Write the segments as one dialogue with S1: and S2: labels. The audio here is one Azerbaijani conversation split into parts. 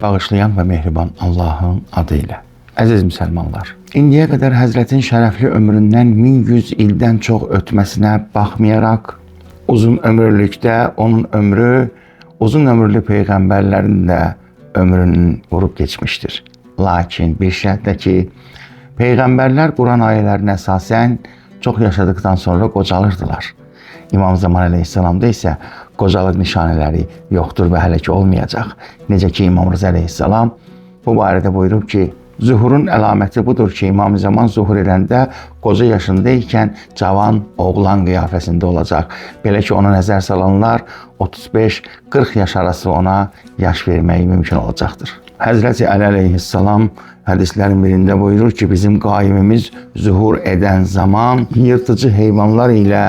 S1: Bağışlayan və mehriban Allahın adı ilə. Əziz müsəlmanlar, indiyə qədər Həzrətin şərəfli ömründən 1100 ildən çox ötməsinə baxmayaraq, uzun ömürlükdə onun ömrü uzun ömürlü peyğəmbərlərin də ömrünün vurub keçmişdir. Lakin bir şərtlə ki, peyğəmbərlər Quran ayələrinə əsasən çox yaşadıktan sonra qocalırdılar. İmam Zaman əleyhissalamda isə qocalıq nişanələri yoxdur və hələ ki olmayacaq. Necə ki İmam Rıza əleyhissalam bu barədə buyurub ki, zuhurun əlaməti budur ki, İmam Zaman zuhur edəndə qoca yaşında ikən cavan oğlan qiyafəsində olacaq. Belə ki, ona nəzər salanlar 35-40 yaş arası ona yaş verməyi mümkün olacaqdır. Həzrəti Əli əleyhissalam hədislərin birində buyurur ki, bizim qaimimiz zuhur edən zaman yırtıcı heyvanlar ilə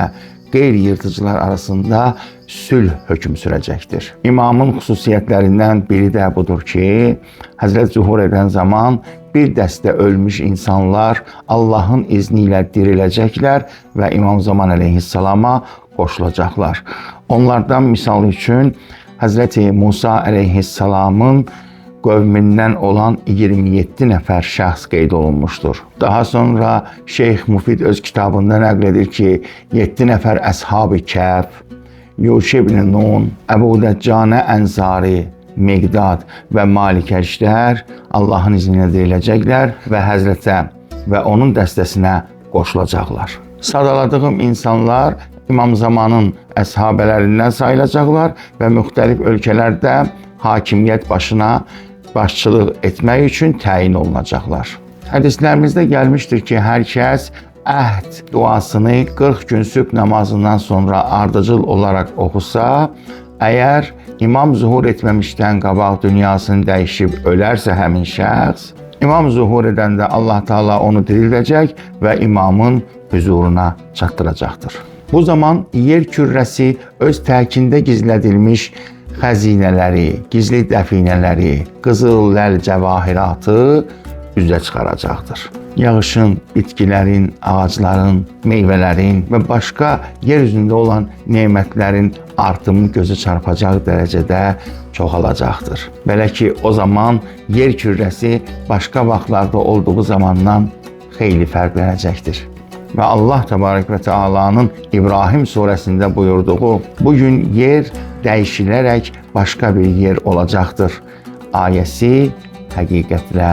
S1: qeyri-yırtıcılar arasında sülh hökm sürəcəkdir. İmamın xüsusiyyətlərindən biri də budur ki, Həzrət zuhur edən zaman bir dəstə ölmüş insanlar Allahın izni ilə diriləcəklər və İmam Zaman əleyhissalama qoşulacaqlar. Onlardan misal üçün Həzrəti Musa əleyhissalamın qövmindən olan 27 nəfər şəxs qeyd olunmuşdur. Daha sonra Şeyx Mufid öz kitabında nəql edir ki, 7 nəfər Əshab-ı Kəhf, Yuşə ibn Nun, Əbu Dəccanə Ənsari, Miqdad və Malik Əşdər Allahın izni ilə diriləcəklər və Həzrətə və onun dəstəsinə qoşulacaqlar. Sadaladığım insanlar İmam Zamanın əshabələrindən sayılacaqlar və müxtəlif ölkələrdə hakimiyyət başına başçılıq etmək üçün təyin olunacaqlar. Hədislərimizdə gəlmişdir ki, hər kəs əhd duasını 40 gün sübh namazından sonra ardıcıl olaraq oxusa, əgər imam zuhur etməmişdən qabaq dünyasını dəyişib ölərsə həmin şəxs, imam zuhur edəndə Allah Taala onu dirildəcək və imamın huzuruna çatdıracaqdır. Bu zaman yer kürəsi öz təkində gizlədilmiş xəzinələri, gizli dəfinələri, qızıl, ləl, cəvahiratı üzə çıxaracaqdır. Yağışın, bitkilərin, ağacların, meyvələrin və başqa yer üzündə olan nemətlərin artımı gözə çarpacaq dərəcədə çoxalacaqdır. Belə ki, o zaman yer kürəsi başqa vaxtlarda olduğu zamandan xeyli fərqlənəcəkdir. Və Allah Təbarək və Teala'nın İbrahim surəsində buyurduğu bu gün yer dəyişilərək başqa bir yer olacaqdır ayəsi həqiqətlə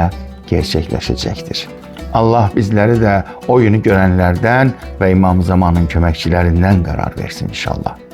S1: gerçəkləşəcəkdir. Allah bizləri də o günü görənlərdən və İmam Zamanın köməkçilərindən qərar versin inşallah.